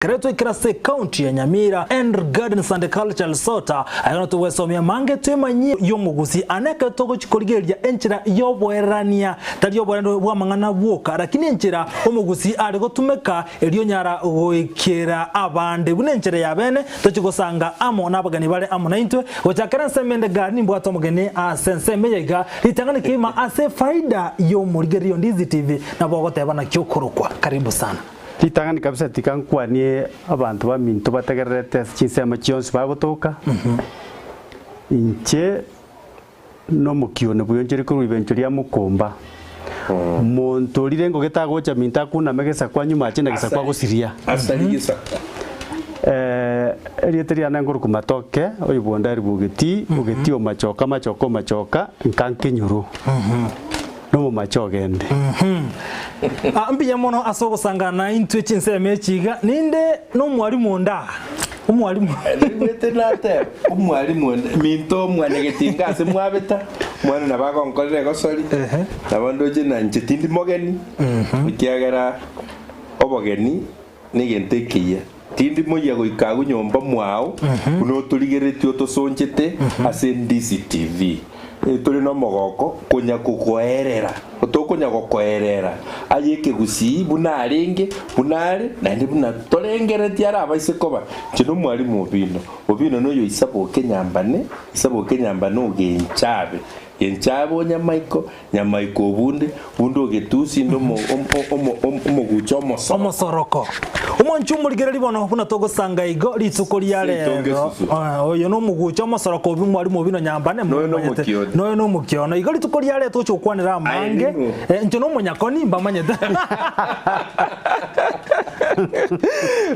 Ekero twaikire ase ecounty ya Nyamira Henry Gardens and Cultural Resort, aiga no togwesomia amange twemanyie y'omogusi ane ekero togochia korigereria enchera y'oboererania, tari oboererania bw'amang'ana bwoka, lakini enchera omogusi are gotumeka erio onyara goikera abande buna enchera ya bene tochie gosanga amo nabageni bare amo naintwe gochakera ensemo ende gari nimbwate omogeni ase ensemo eye iga ritang'ani keima ase efaida y'omorigereria o Ndizi TV nabo ogoteba naki okorokwa karibu sana. Ritang'ani kabisa tika nkwanie abanto baminto bategererete ase chinsemo chionsi bagotoka. Inche nomokione buya onchire korwa ibencho ria mokomba. Monto orire ngoge tagocha minto akuname gesaku anyume ache na gesaku agosiria. Asari gesaku. Eh, erieta riane nkorokwa Matoke, oyo bwonde ari bogeti, ogeti omachoka machoka omachoka, nka nkenyoro. Nomomache ogende. Ah, mbuya mono ase ogosangana naintwe chinsemo echi iga. Ninde nomwalimu onde aa. Omwalimu. Naigwete nateba, Omwalimu onde, minto mwanyagetinga ase mwabeta, omwana nabo agonkorera egosori, nabo ndoche na inche tindi mogeni, ekiagera obogeni negento ekeyia. Tindi moyia goika agwo nyomba mwao, buna otorigereretie otosonchete ase DCTV. Tore nomogoko konya kogoerera, tokonya gokoerera aye ekegusii buna arenge, buna are, naende buna torengereretie arabaise koba. Inche nomwalimu Obino. Obino noyo Isaboke Nyambane, Isaboke Nyambane ogenchabe, genchabe o Nyamaiko, Nyamaiko obunde, bunde ogetusi inde omo, omo, omo, omogucha omosoroko. Omosoroko. Omwanchi omorigereria bono buna togosanga igo rituko ria Seito rero. ngesusu. Eh, oyo nomogucha omosoroko obi mwarimu obi nonyambane Noyo momanyete. nomokiono. Noyo nomokiono. Igo rituko ria rero togocha gokwanera Aye amange. ning'o? Eh, inche nomonyakoni mbamanyete.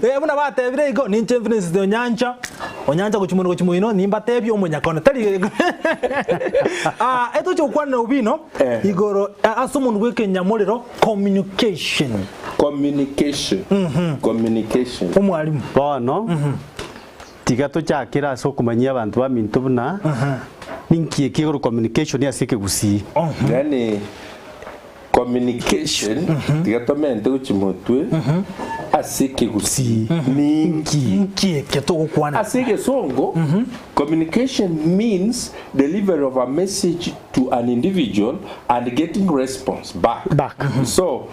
Eh, buna batebire igo ninche Vincent Onyancha. Onyancha gochia moino gochia moino nimbatebie omonyakoni tari Ah, etoche gokwana obino Eh. igoro eh, ase omonto bw'ekenyamorero communication Communication. Communication. omwalimu Bono, tiga tochakere ase okomanyia abanto baminto buna ninki eki igoro communication ase ekegusii. Yaani Communication, tiga tomente gochia motwe ase ekegusii ninki? Inki eke togokwana? Ase egesongo, communication means delivery of a message to an individual and getting response back. Back. So,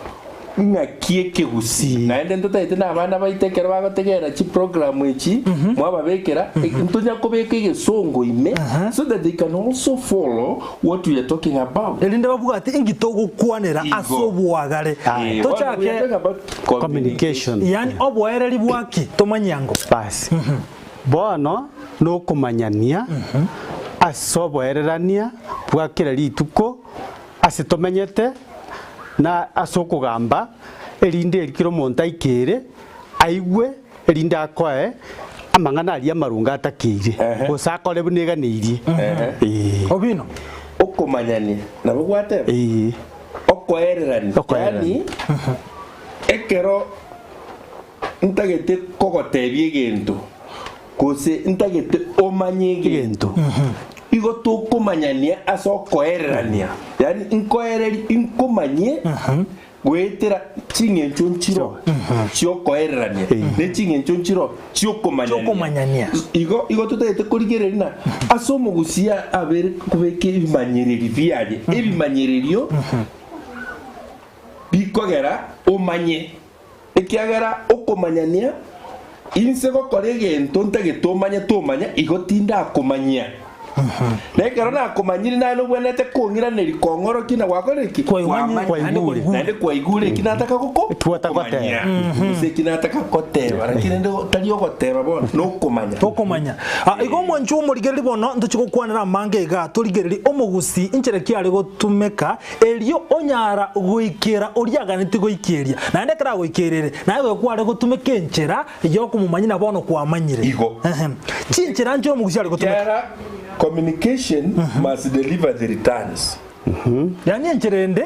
ng'aki ekegusii? Naende ntotagete na abana baito ekero bagotegerera chiprogram echi, mwababekera, ntonya kobeka egesongo ime so that they can also follow What we are talking about. Erinde babwate inki togokwanera Igo. ase oboagare. Eh, bono we are Tochake talking about Communication. yani oboereri bwaki tomanye ango. Basi bono nokomanyania ase oboererania bwa kera rituko ase tomenyete, na ase okogamba, erinde eri kera omonto aikere aigwe Erinde akoe amang'ana aria amarunge atakeire, Ehe. gose akore buna eganeirie. Ehe. Ee. Obino. Okomanyania, nabo gwateba? Ee. Okoererania. Okoererania. Yaani, ekero ntagete kogotebia egento, gose ntagete omanye egento, Egento. igo tokomanyania ase okoererania. Yaani, nkoereri nkomanyie Goetera ching'encho nchiro chi'okoererania, ne ching'encho nchiro chi'okomanyania. Chi'okomanyania. Igo igo totagete korigereria ng'a ase omogusii abere kobeka ebimanyereri biaye, ebimanyererio bikogera omanye, ekiagera okomanyania inse gokora egento ntagete omanye tomanya, igo tindakomanyia. Na ekero nakomanyire naye nobwenerete kong'iraneria kong'orokia na gwakorire ki? Kwaigwanye, Kwamanya. naende kwaigure. Naende kwaigure eki nataka goko Eki otagoteba. komanya. Gose eki nataka goteba, lakini rende tari ogoteba bono, nokomanya. Okomanya. Ah, igo omwancho omorigereria bono ntochie gokwanera amange iga torigererie omogusii inchera ki are gotumeka erio onyara goikera oria aganetie goikeria. Naende ekero agoikerire, naye goika kware gotumeka enchera Y'okomomanyia na bono kwamanyire. Igo. Ehe. Chinchera nchire omogusi are gotumeka. Ekiagera communication must deliver the returns. Yaani enchera ende,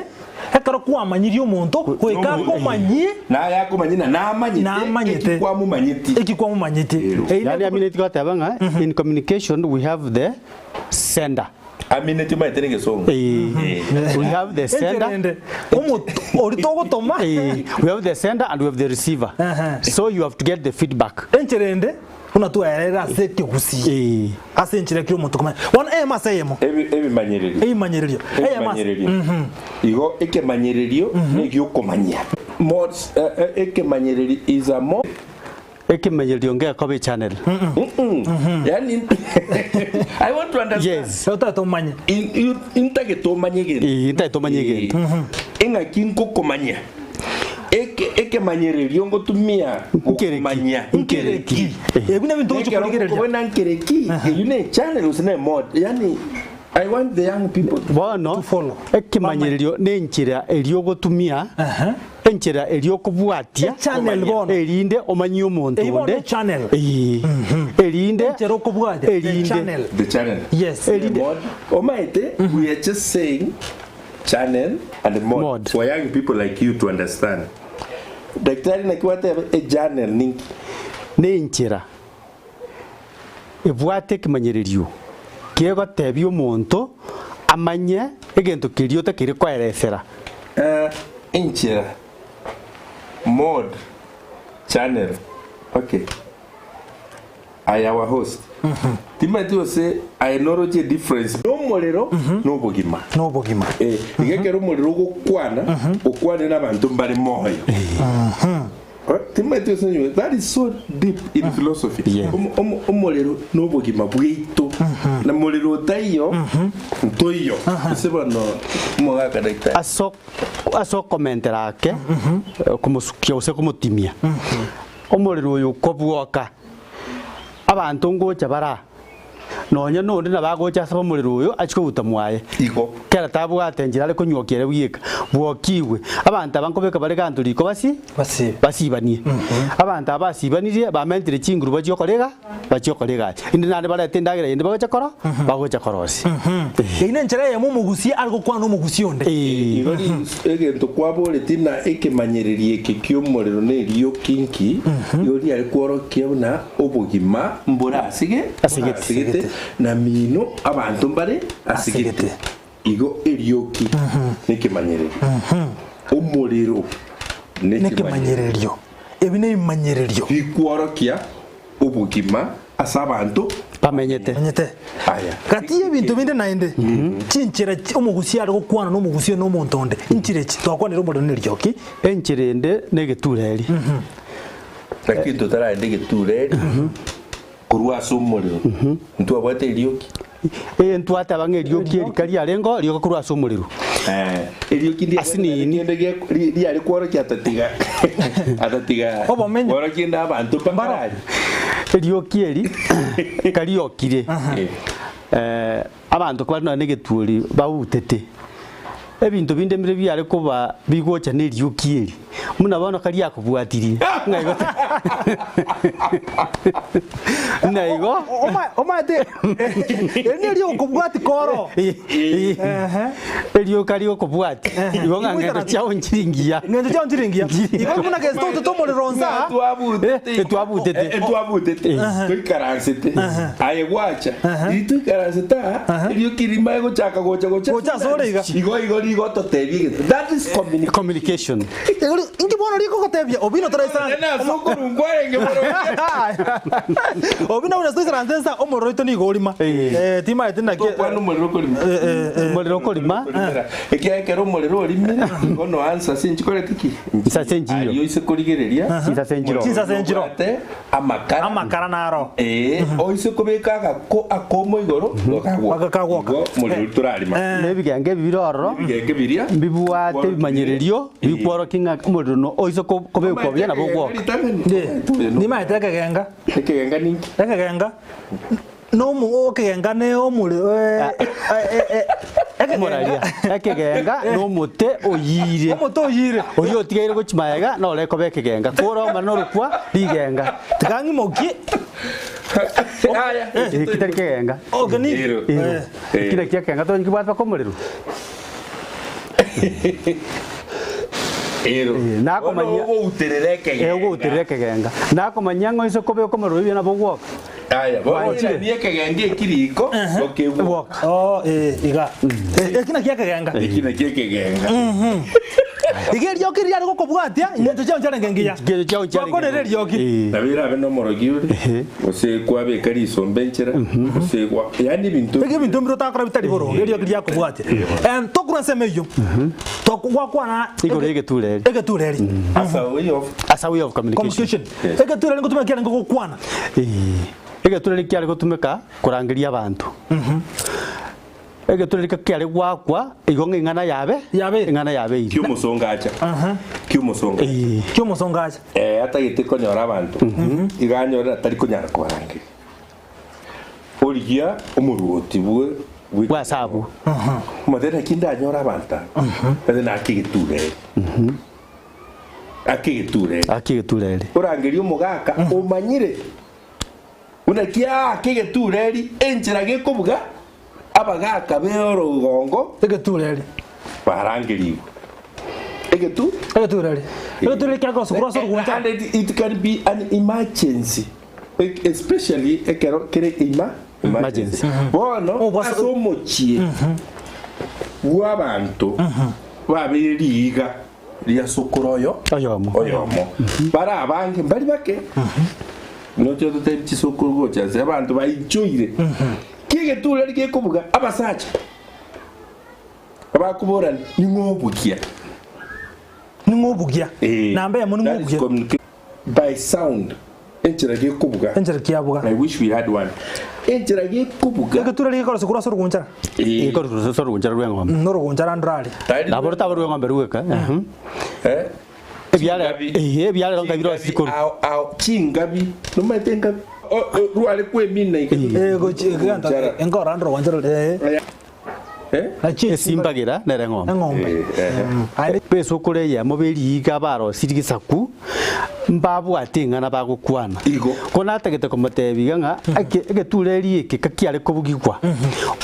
ekero kwamanyirie omonto, goika akomanyie Naye akomanyie na namanyete Namanyete. eki kwamomanyeti. eki kwamomanyeti. Ero. Eyio Yaani ne- amineti goteba ng'a in communication we have the sender. Amineti omanyete negesongo. Eh, we have the sender. Encherende omoto ori togotoma Eh, we have the sender and we have the receiver. Aha. So you have to get the feedback. Encherende buna twaerere ase ekegusii Eh, ase enchera kera omonto komanya bono eyemo ase eyemo Ebi- Ebimanyererio. ebimanyererio eyemo ase Ebimanyererio. Igo ekemanyererio negiokomanyia. Mods, eh, eh, ekemanyererio is a mo Ekemanyererio ngekoba echannel. Yaani I want to understand. Yes. Otagete omanye. In- in- Intagete omanye egento. Eh, intagete omanye egento. Eng'aki nkokomanya. Eke ekemanyererio ngotumia Nkereki. gokomanya. Nkereki. Ebi nebinto ogochi Ekero korigereria. ngokobona nkereki, eyio ne channel gose ne mod. Yaani I want the young people to Bono To follow. ekemanyererio nenchera eria ogotumia Aha. enchera eria okobwatia Echannel bono. erinde omanyie omonto Eyio bono onde echannel. Ee. Erinde Enchera okobwatia. The Erinde. channel. the channel. Yes. The mod. Omaete, we are just saying channel and mod, Mod. for young people like you to understand. Daktari naki wateba e channel ninki? Nenchera ebwate ekemanyererio kegotebia omonto amanye egento keria otakeire koeresera. Eh, enchera mod channel okay I our host timanyeti gose aye noroche difference nomorero nobogima Nobogima. Eh, iga ekero omorero ogokwana okwane na abanto mbare moyo Eh, timanyeti gose onye- that is so deep in philosophy Yeah. Omo- omo- omorero nobogima bwaito na morero otaiyo ntoiyo ase bono omogaka daktari Ase ase okomentera ake eh, komosukia gose komotimia omorero oyo okobwoka abanto ngocha bara nonye nonde nabo agocha asaba omorero oyo achie koguta mwaye Igo. kera tabwate enchera are konywokia ere bweka bwokigwe abanto aba nkobeka bare ganto riko basi Basibe. basibanie abanto aba basibanirie bamentire chinguru bachie gokora iga bachie gokora egasi inde naende barete endagera yende bagocha koro bagocha korosia Eyio nenchera eyemo omogusia are gokwana nomogusia onde. Eh. Igo ri- egento kwaboreti na ekemanyererio eke ki'omorero na erioki nki, igo riare kworokia buna obogima mbore asige Asigete. asigete na mino abanto mbare asigete. Asigete. Igo erioki nekemanyererio. Omorero nekemanyererio. Nekemanyererio. Ebi nebimanyererio. Bikworokia obogima ase abanto Bamenyete. Manyete. Aya. Gati y'ebinto binde naende, chinchera chi omogusia are gokwana nomogusia na omonto onde, nchire echi twakwanire omorero na erioki. Enchera ende negetureri. Lakini totaragenda egetureri korwa ase omorero, ntwabwate erioki. Ee, ntwateba ng'a erioki eri kariarengeo rioka korwa ase omorero. Eh, erioki ndiabwate Asinini. kende gie- ri- riare kworokia atatiga atatiga Obomenyo. kworokia inde abanto mpaka Mbaro. rari. Erioki eri kariokire Eh. eh, abanto kobare nonya na egetuori bautete ebinto binde mbire biare koba bigocha na erioki eri buna bono kariakobwatirie ng'a igo ng'a igo Omaete eri neri okobwati koro. Erioka rigokobwatia igo ng'a ng'endo chiao nchiri ngiya. Ng'encho chiao nchiri ngiya. Igo buna gese toutete omorero onse aa. Twabutete. Etwabutete. Etwabutete. Toikaransete. Aye gwacha. Riria toikaransete aa, erioki rimae gochaka gocha gocha. Gocha ase ore iga. Igo igo rigototebia egento. That is communication. Communication. Igo inki bono rigogotebia Obino toraisana. Ene ase okorungwa arenge borobio. Obino buna toisaranse nsa omorero oito nigo orima. Eh. Eh, timaeti naki. Tokwana omorero okorima. Omorero okorima. Ekiagera ekero omorero orimire, bono answer sinchikoreti ki? Nsase enchiro. Aria oise korigereria. Chinsase enchiro. Chinsase enchiro. Obwate amakara. Amakara naro. Ee, oise kobeka agako akomo igoro, gakagwoka. Gakagwoka. Igo omorero oria torarima. Nebigenge ebi bire ororo Ebigenge biria. mbibwate ebimanyererio bikworokia ng'a omorero no oise ko- kobekwa buya nabo ogwoka. Nimaete ekegenga. Ekegenga ninki? Ekegenga. Nomo okegenga ne omore Omoraria ekegenga nomote oyiire. Omote oyiire. Oyio otigaire gochia magega noro ekoba ekegenga. Kore omare norokwa rigenga. Tiga ng'imokie. Aya. Eki tari kegenga. Oke ni. Ero. Ero. Eki naki ekegenga tonya kebwate mpaka omorero. Ero. Eh, nakomanya- Bono ogouterera ekegenga. Eh, ogouterera ekegenga. Nakomanya ng'a oise kobeka omorero oria nabo ogwoka. Aya, bono Gwanchire. irania ekegenga eki riko, gokegwoka. Gwoka. Oh, eh, iga. Eh, eki nakio ekegenga. Eki nakio ekegenga. Iga erioki riria riare gokobwatia, ingencho chiao nchiarenge engiya. Chingencho chiao nchiarenge Gwakorire erioki. Eh. Nabo erabe nomorogi ore, gose kwabeka risombe enchera, gose gwa, yaani ebinto. Ege ebinto mbire otakora bitari boronge, erioki riakobwatia. Em, tokorwa ensemo eyio, tok- gwakwana Igoro y'egetureri. egetureri. As a way of As a way of communication. Communication. Yes. Egetureri ngotumeka kiarenge gokwana. Eh, egetureri kiare gotumeka korangeria abanto. Egetureri kiare goakwa igo ng'a eng'ana yabe Yabeire. eng'ana yabeire. ki'omosongacha. Ki'omosongacha. Eh, Ki'omosongacha. Eh, atagete konyora abanto, iga anyore atari konyara kobarangeria. Origia omoruoti bwe bwe Bw'ase abwo. Omotebia naki ndanyore abanto aba, ase nake egetureri. Ake egetureri. Ake egetureri. Orangerie omogaka omanyire buna ki aake egetureri enchera gekobuga abagaka be orogongo Egetureri. barangerigwe. Egetu Egetureri. Egetureri kiagosa korwa ase oruguncha. And it, it can be an emergency. Especially ekero kere ima emergency. Bono Oh, bwase- ase omochie bw'abanto babeire riiga ria sokoro oyo Oyomo. oyomo bare abange mbari bake noche totebi chisokoro gocha ase abanto baichoire ki egetureri gekobuga abasacha abakoborani ning'o obugia Ning'o obugia Eh, namba eyemo ning'o that is obugia communica- by sound enchera gekobuga enchera kiabuga I wish we had one enchera gekobuga egetureri gekorosia korwa ase orugunchara Eh, Gekorosia ase orugunchara rw'eng'ombe. Mm, norugunchara ndorari tari- Nabo rotaba rw'eng'ombe rweka. Mhm. Eh? Ebiare Chingabi. eh, ebiarero nka bire ase Chingabi, chikoro. ao- ao, chingabi nomaete engabi O- o, rware kwemina iga. Eh, gochi Orugunchara. enkora ndoro eh Eh? nachi Esimbagera nere eng'ombe. eng'ombe Eh, eh. Aye, Besokoro eyemo beriiga barosirie gesaku, mbabwate eng'ana bagokwana. Igo. Ko natagete komotebia iga ng'a eke egetureri eke kakiare kobugigwa,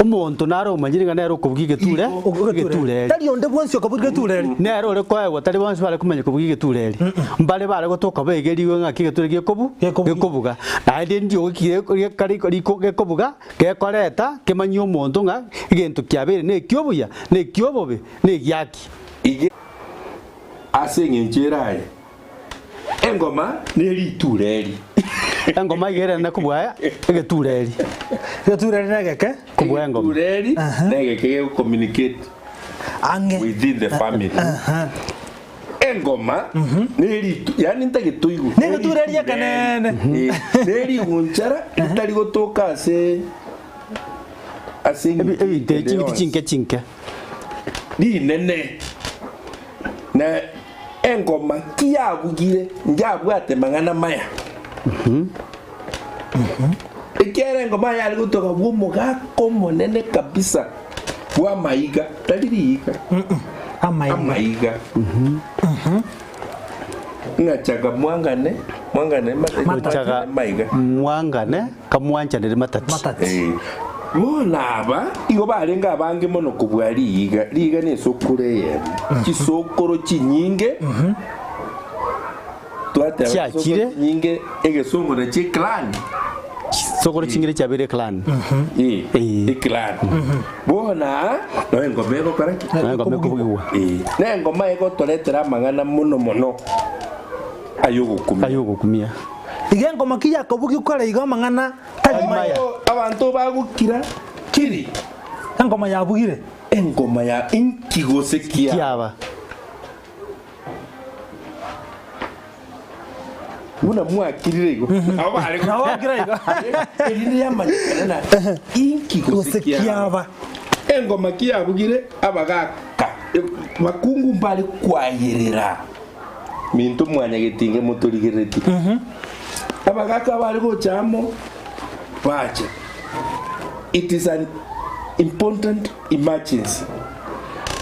omonto nare omanyire ng'a nere okobugia egeture egetureri. Tari onde bwensi okobugia egetureri. Nere ore koegwa tari bonsi bare komanya kobugia egetureri. Mbare bare gotoka baegerigwe ng'aki egetureri gekobu Gekobugia. gekobuga. Naende ndiogo ki gekare riko gekobuga, Gekoreta kemanyie omonto ng'a egento kiabeire neki'obuya, na eki'obobe, na egiaki. Iga ase engencho ere aye, engoma neritureri. Engoma iga ere kobua egetureri. Egetureri negeke. Kobua engoma. Egetureri negeke gego communicate Ang'e. within the family. Engoma neritu yaani ntagete oigwe. Negetureri ekenene. Eh, nerigunchara ritari gotoka ase ase Ebi- eng'iti Ebinto ende ching'iti yonsi. chinke chinke. Rinene na engoma ki yabugire njabwate mang'ana maya. Ekiagera engoma yare gotoka bw'omogaka omonene kabisa bw'amaiga, tari riiga. Amaiga. Amaiga. Ng'a chaga mwangane, mwangane Gochaga maiga. mwangane kamwanchanere matati. Matati. Eh, bono aba igo barenge abange mono kobua riiga. Riiga na esokoro eyemo. Chisokoro chinyinge twateba Chiachire. chisokoro chinyinge egesongo nachio eclan. Chisokoro chingire chiabeire eclan. Eh, Eh. eclan. Bono aa no engoma egokora ki? Naye engoma ekobugigwa. Eh, na engoma egotoretera amang'ana mono mono ayogokumia. Ayogokumia. Iga engoma ki yakobugia kare iga amang'ana tari maya. Abanto bagokira kiri. Engoma yabugire. Engoma ya inki gose kia. Kiaba. Buna mwakirire igo. Nabo bare Nabo bakira igo. Erinde yamanyekana na inki gose Gose kiaba. kiaba. Engoma ki yabugire abagaka bakungu mbare kwayerera. Minto mwanyagetinge motorigerereti. Abagaka bare gocha amo bacha. It is an important emergency.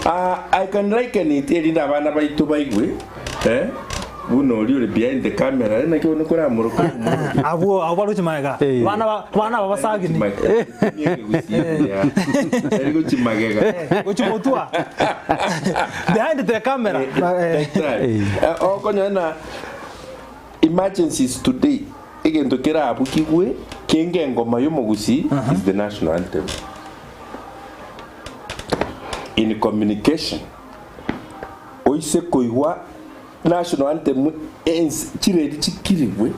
Ah, I can liken it erinde abana baito baigwe eh? Buna oria ore behind the camera, eh, naki bono koramoroka omworokia. Abwo abwo baroche magega. Eh. Bana ba bana aba basagini. Tari gochi magega. Gochi motwa. Behind the camera. Eh. Daktari, eh, okonyora na emergencies today egento kerabukigwe kenge engoma y'omogusii is the national anthem in communication oise koigwa National anthem ense chiredi chikirigwe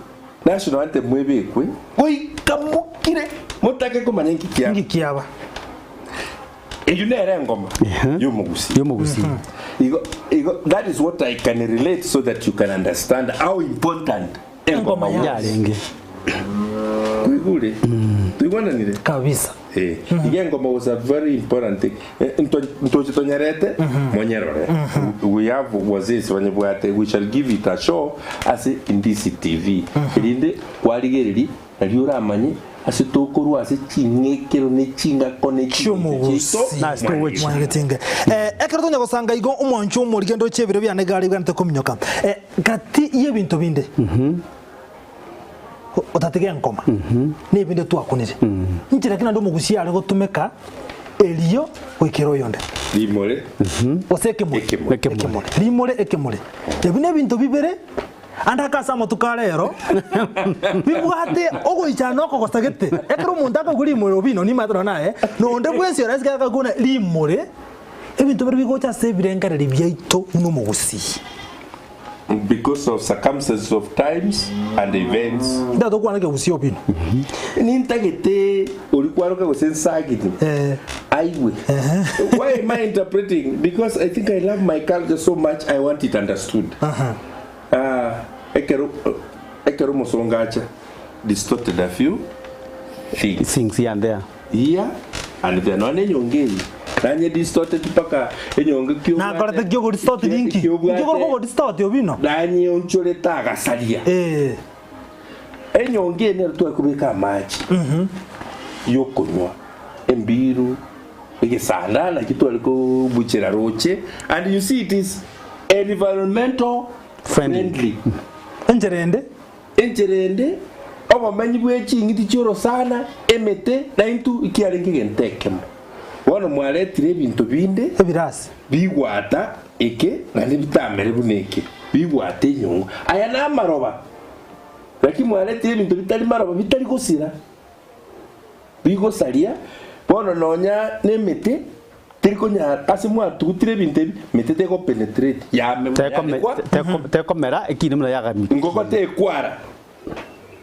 National anthem ebekwe goika mokire motake komanya inki kiaba. Inki kiaba. Eyio nere engoma y'omogusii. Y'omogusii. Igo igo that is what I can relate so that you can understand how important engoma Engoma was. Yarenge. Twaigure? Twaigwananire? Kabisa. Eh, iga engoma was a very important thing. Eh, nto- ntoche tonyerete monyerore we have wazee banyebwate we shall give it a show ase Ndisi TV erinde kwarigereri nario oramanye ase tokorwa ase ching'ekero ne chingako ne chingencho chiaito Chi'omogusii. Nase togochia. Mwanyagetinge. Eh, ekero tonya gosanga igo omwancho omorige ndoche ebiro biane gari bwanete kominyoka. Eh, gati y'ebinto binde. Otatiga enkoma, na ebinde twakunire. Inchera ki naende omogusia are gotumeka erio goikera oyonde? Rimore Gose ekemore. Ekemore. Ekemore. Rimore ekemore. Ebi nebinto bibere ande ake ase amatuko a rero bibwate ogoichana okogosa gete. Ekero omonto akogwa rimore obino nimanyete nonya naye, na onde bwensi oraisike akagwa buna rimore, ebinto biria bigocha ase ebirengererio biaito buna omogusii. Because of circumstances of times and events. Intagete gokwana ekegusii obino. Nintagete oria kwaroka gose nsagini Eh. aigwe. Why am I interpreting? Because I think I love my culture so much I want it understood. Ah, ekero ekero omosongo acha distorted a few things. Things here and there. Here and there. Nonya enyongo eye nanye distorted mpaka enyongo ki obwate. Nakorete ki ogodistort ninki? Ki obwate. Inki okorokwa ogodistort obino? Nanyeonchorete agasaria. Eh. Enyongo eye nero tware kobeka amache yokonywa, embiru, egesanda nakio tware kobuchera roche and you see it is environmental Friendly. friendly. Enchera ende. Enchera ende, obomenyi bwe ching'iti chi'orosana, emete, na intwe ikiarenge egento ekemo. Bono mwaretire ebinto binde Ebirasi. bigwata eke naende bitamere buna eke, bigwata enyongo. Aya namaroba, lakini mwaretire ebinto bitari maroba bitari gosira, bigosaria. Bono nonya nemete teri konyara, ase mwatugutire ebinto ebi, mete tego penetrate, yame buna yarekwa. Tekomera ekina buna yagamia. Ngoko tekwara,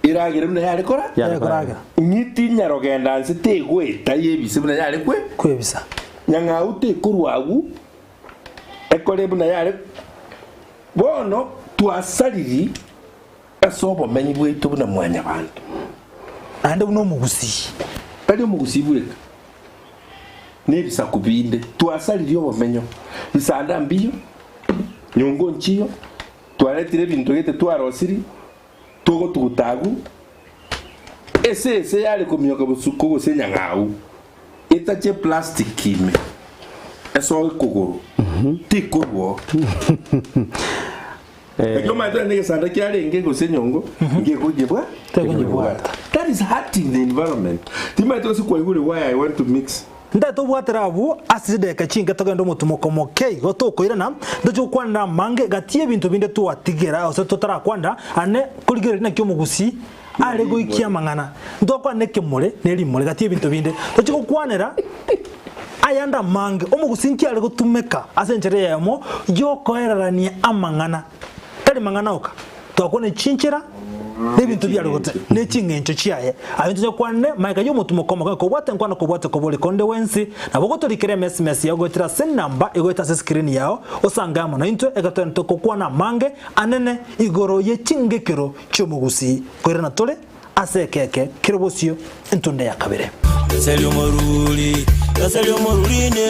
eragere buna yare kora. Yare Koragera. Ng'iti nyarogenda nse tegoeta yebise buna yare kwe. Kwebisa. Nyang'au tekorwa agwo ekore buna yare. Bono twasariri ase obomenyi bwaito buna mwanyabanto. Naende buna omogusii. Tari omogusii bweka, na ebisaku binde twasaririe obomenyo. Bisanda mbiyo, nyongo nchiyo, twaretire ebinto gete twarosiri, togotuguta agwo, Esese yare kominyoka bosuko gose enyang'au etache eplastic ime esoe kogoro tikorwa oo. Lakini omanyete onye negesanda kiarenge gose enyongo ngekonyebwa Tekonyebwata. That is hurting the environment. Timanyete gose kwaigure why I want to mix. Ndatobwatera abwo ase chidakika chinke togende omotumoko moke igo tokoirana, ntoche gokwanera amange gati y'ebinto binde twatigera gose totarakwanera ane korigereria naki omogusii are goikia amang'ana. Ntokwane ekemore ne rimore gati y'ebinto binde. Toche gokwanera ayande amange omogusii nki are gotumeka ase enchera eyemo y'okoererania amang'ana. Tari mang'ana oka, twakwana chinchera na ebinto biare gote ne ching'encho chiaye. Aye ntoche kwane magega y'omotumoko omoke kobwate nkwana kobwate kobori konde wensi, nabo ogotorikera emesmesi yao goetera ase enamba egoeta ase screen yao, osange amo naintwe egetone togokwana amange anene igoro ye chingekero chi'omogusii. Koirana tore ase ekeke kere bosio entunda ya kabere.